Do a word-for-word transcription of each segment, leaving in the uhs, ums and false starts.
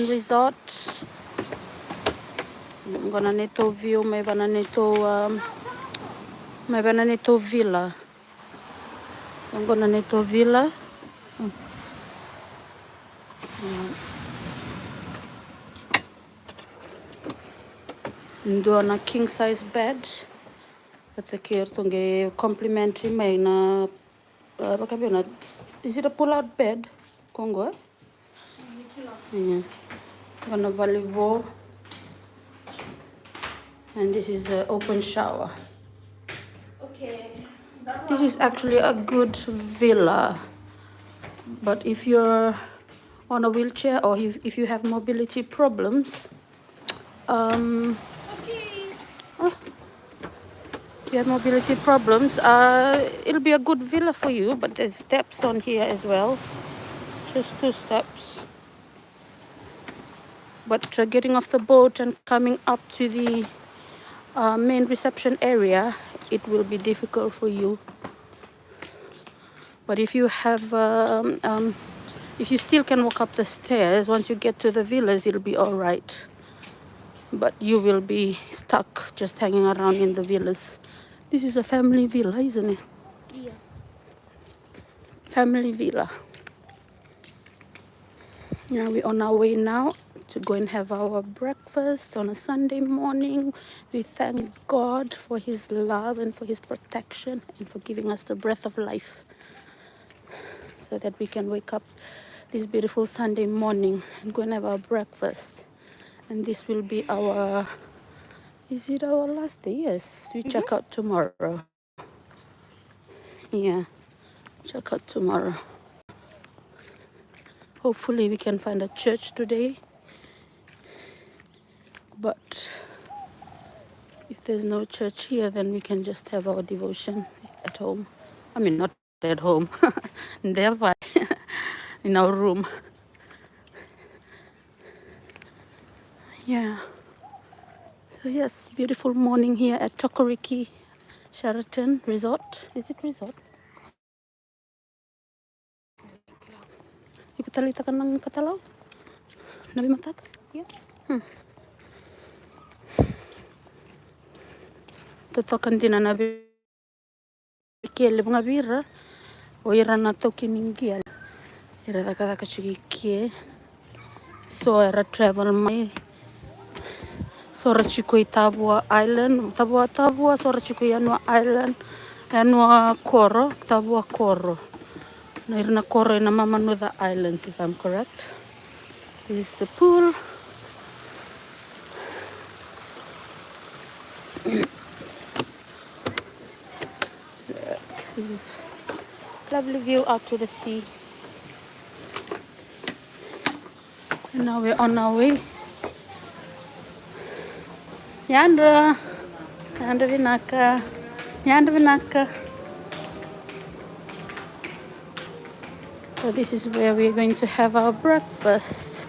Resort. Qo na neitou view mai vei na neitou, um, mai vei na neitou villa. So qo na neitou villa. Mm. Dua na king size bed. Vata kei ratou qai complimentary mai na, uh, vakabibi na, is it a pull out bed? Qo qo, e? Io. Qo na valevou. And this is an open shower. Okay. This is actually a good villa. But if you're on a wheelchair or if, if you have mobility problems, um, ah, if you have mobility problems, uh, it'll be a good villa for you, but there's steps on here as well. Just two steps. But, uh, getting off the boat and coming up to the, uh, main reception area, it will be difficult for you. But if you have, um, um, if you still can walk up the stairs, once you get to the villas, it'll be all right. But you will be stuck just hanging around in the villas. This is a family villa, isn't it? Yeah. Family villa. Yeah, we're on our way now to go and have our breakfast on a Sunday morning. We thank God for His love and for His protection and for giving us the breath of life so that we can wake up this beautiful Sunday morning and go and have our breakfast. And this will be our, is it our last day? Yes, we check out tomorrow. Yeah, check out tomorrow. Hopefully we can find a church today. But if there's no church here, then we can just have our devotion at home. I mean, not at home. Never. In our room. Yeah. So yes, beautiful morning here at Tokoriki Sheraton Resort. Is it resort? Iko taleitaka na katalau? Na veimataka? Ia. Hmm. Totoka dina na vei kele vakabibi ira, o ira na taukei ni qele. Era cakacaka tiko i ke. So era travel mai. So ra tiko i Tavua Island, Tavua, Tavua, so ra tiko i Yanua Island, Yanua Koro, Tavua Koro. Na ira na koro ena Mamanuca Islands, if I'm correct. This is the pool. Look, this is lovely view out to the sea. And now we're on our way. Yadra. Yadra vinaka. Yadra vinaka. So this is where we're going to have our breakfast.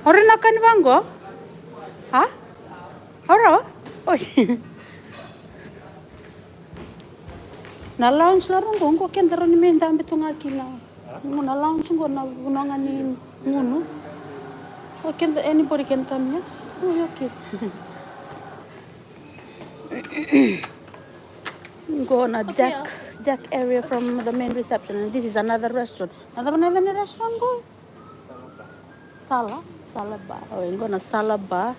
O rawa ni kani vaqo? Ha? O rawa? Oi. Na lounge la rau qo, qo keda rawa ni mai dabe tu ga kina. Qo na lounge qo na vanua ga ni gunu. O keda, anybody can come here. Oi, okay. Qo na deck, deck area from the main reception, and this is another restaurant. Another, another restaurant qo? Sala, Sala Bar. Oi, qo na Sala Bar.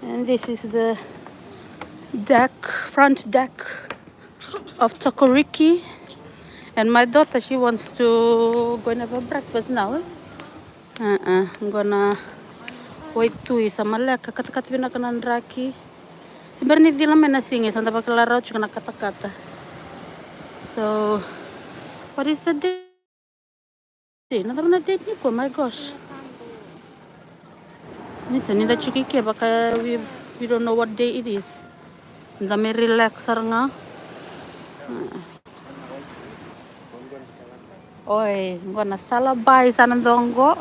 And this is the deck, front deck of Tokoriki. And my daughter, she wants to go and have a breakfast now, eh? Uh-uh. Qo na waitui sa maleka, katakata vinaka na draki. Se bera ni cila mai na siga, sa da vakila rawa tiko na katakata. So, what is the date? Na cava na date nikua? My gosh. Ni sa ni da tiko i ke vaka we, we don't know what day it is. Da mai relax sara ga. Oi, qo na Sala Bar sa na dogo.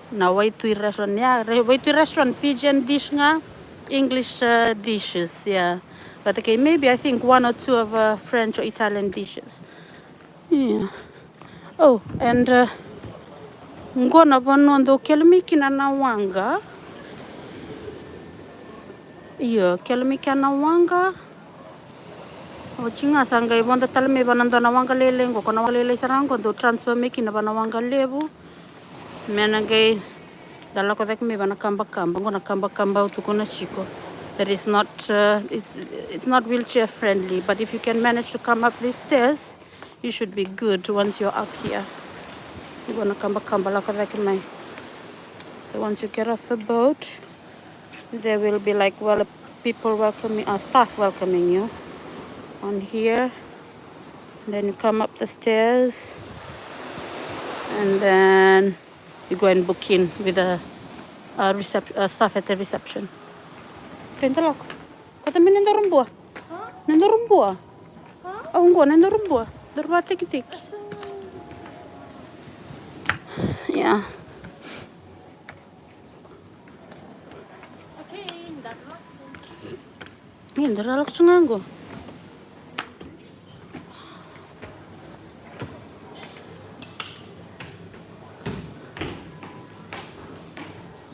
Na waitui restaurant, yeah, re-, waitui restaurant, Fijian dish ga, English, uh, dishes, yeah. But okay, maybe I think one or two of, uh, French or Italian dishes. Yeah. Oh, and uh, qo na vanua dou kele mai kina na waqa. Io, kele mai kina na waqa. Oti ga sa qai vodo tale mai vana dua na waqa lailai qo, ko na waqa lailai sara qo dou transfer mai kina vana waqa levu. Me na qai da lako cake mai vana kabakaba, qo na kabakaba au tukuna tiko. That is not, uh, it's, it's not wheelchair friendly, but if you can manage to come up these stairs, you should be good once you're up here. Qo na kabakaba lako cake mai. So once you get off the boat, there will be like, well, people welcoming, uh, staff welcoming you on here. Then you come up the stairs, and then you go and book in with the uh, reception uh, staff at the reception. Kenda lako. Kata me nenda rubua. Nenda rubua. Au qo nenda rubua. Dora vatekiteki. Yeah. Ia, dara lako tsu ga qo.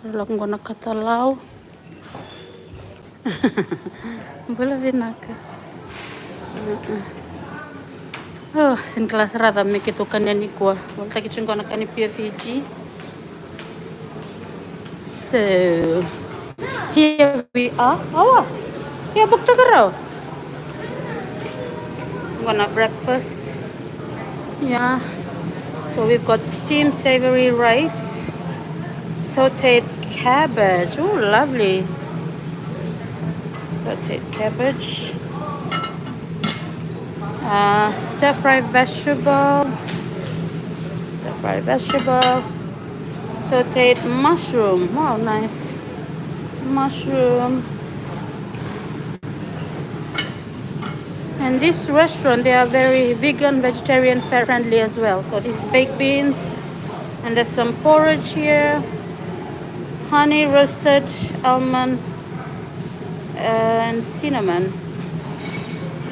Dara lako qo na katalau. Bula vinaka. Uh-uh. Oh, sini kila sara ca me keitou kania nikua. Volitaki tsu qo na kani P F E G. So, here we are. Awa. Ia, buktaka rau. Qo na breakfast. Yeah. So we've got steamed savory rice, sauteed cabbage. Oh, lovely. Sauteed cabbage. Uh, stir fry vegetable. Stir fry vegetable. Sauteed mushroom. Wow, nice. Mushroom. And this restaurant, they are very vegan, vegetarian, fat friendly as well. So this is baked beans, and there's some porridge here, honey roasted almond, uh, and cinnamon.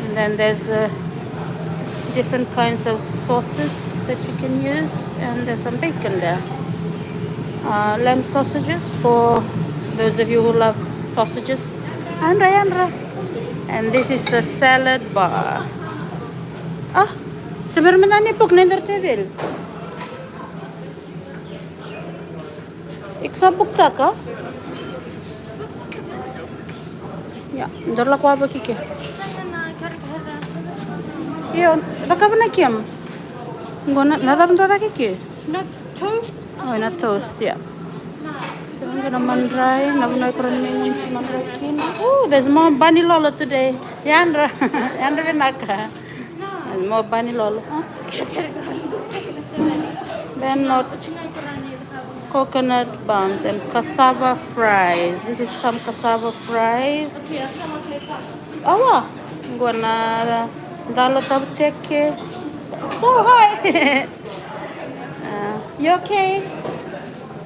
And then there's uh, different kinds of sauces that you can use, and there's some bacon there. Uh, lamb sausages for those of you who love sausages. Andra, andra. And this is the salad bar. Ah, sebenarnya ni puk nender tevel. Iko sa buktaka? Ia, dara lako vaka kike. Io, cakava na kem. Qo na, na cava dua cake ke? Na toast. Oh, na toast, ia. Qo na madrai, na vanua iko rawa ni mai gunu madrai kina. Oh, there's more bani lolo today. Yadra, yadra vinaka. Mo bani lolo, huh? Then not coconut buns and cassava fries. This is some cassava fries. Awa, qo na dalo tavuteke. So, hi. Uh, you okay?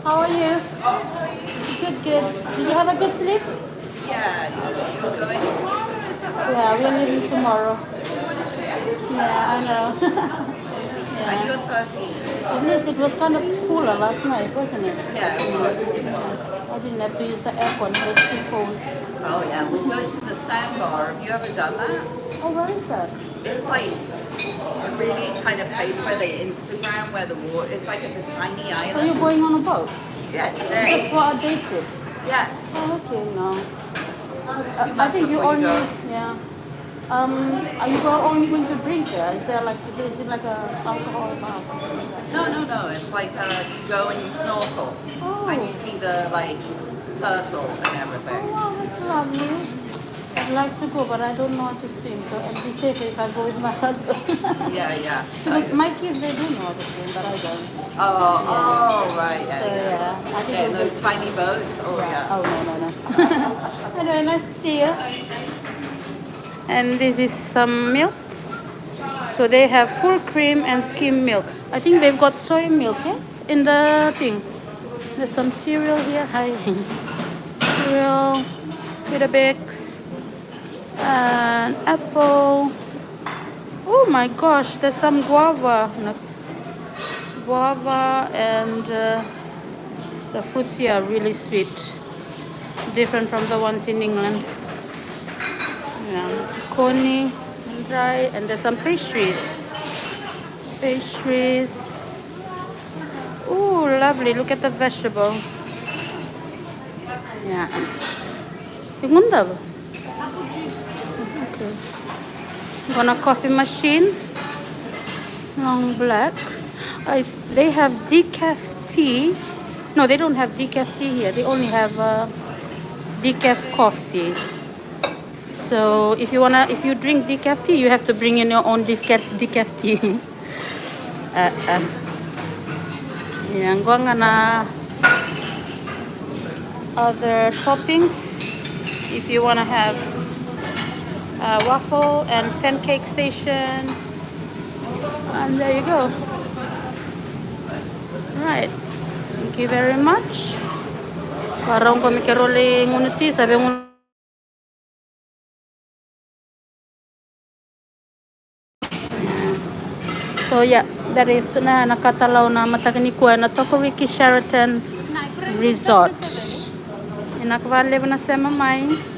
How are you? Good, good. Did you have a good sleep? Yeah, you're going tomorrow, is that right? Yeah, we're leaving tomorrow. Yeah, I know. Yeah. And you're thirteen. At least it was kind of cooler last night, wasn't it? Yeah, it was. I didn't have to use the aircon, it was too cold. Oh, yeah, we're going to the sandbar. Have you ever done that? Oh, where is that? It's like a really kind of place where they Instagram, where the water, it's like a tiny island. So you're going on a boat? Yeah, today. Just for a day trip? Yeah. Oh, okay, no. I, I think you only, yeah. Um, are you go- only going to drink there? Is there like, is it like a alcohol bar? No, no, no. It's like uh, you go and you snorkel. Oh. And you see the like turtle and everything. Oh, wow, that's lovely. I'd like to go, but I don't know how to swim, so I'll be safe if I go with my husband. Yeah, yeah. Because my kids, they do know how to swim, but I don't. Oh, oh, right, yeah, so, yeah. Yeah, I think yeah, those tiny boats. Oh, yeah, yeah. Oh, no, no, no. Anyway, nice to see you. And this is some milk. So they have full cream and skim milk. I think they've got soy milk, eh? In the thing. There's some cereal here. Hi. Cereal, Weetabix, and apple. Oh my gosh, there's some guava. Guava and uh, the fruits here are really sweet, different from the ones in England. Yeah, it's koni and dry, and there's some pastries. Pastries. Ooh, lovely. Look at the vegetable. Yeah. Tiqu dava? Okay. Got a coffee machine. Long black. I, they have decaf tea. No, they don't have decaf tea here. They only have uh, decaf coffee. So if you wanna, if you drink decaf tea, you have to bring in your own decaf, decaf tea. Uh, uh. Yeah, I'm going gonna other toppings. If you wanna have a waffle and pancake station, and there you go. Right. Thank you very much. Varau qo me keirau lai gunu ti, sa vei gunu. So yeah, that is na, na katalau na mataka ni kua ena Tokoriki Sheraton Resort. Ena kava levu na sema mai.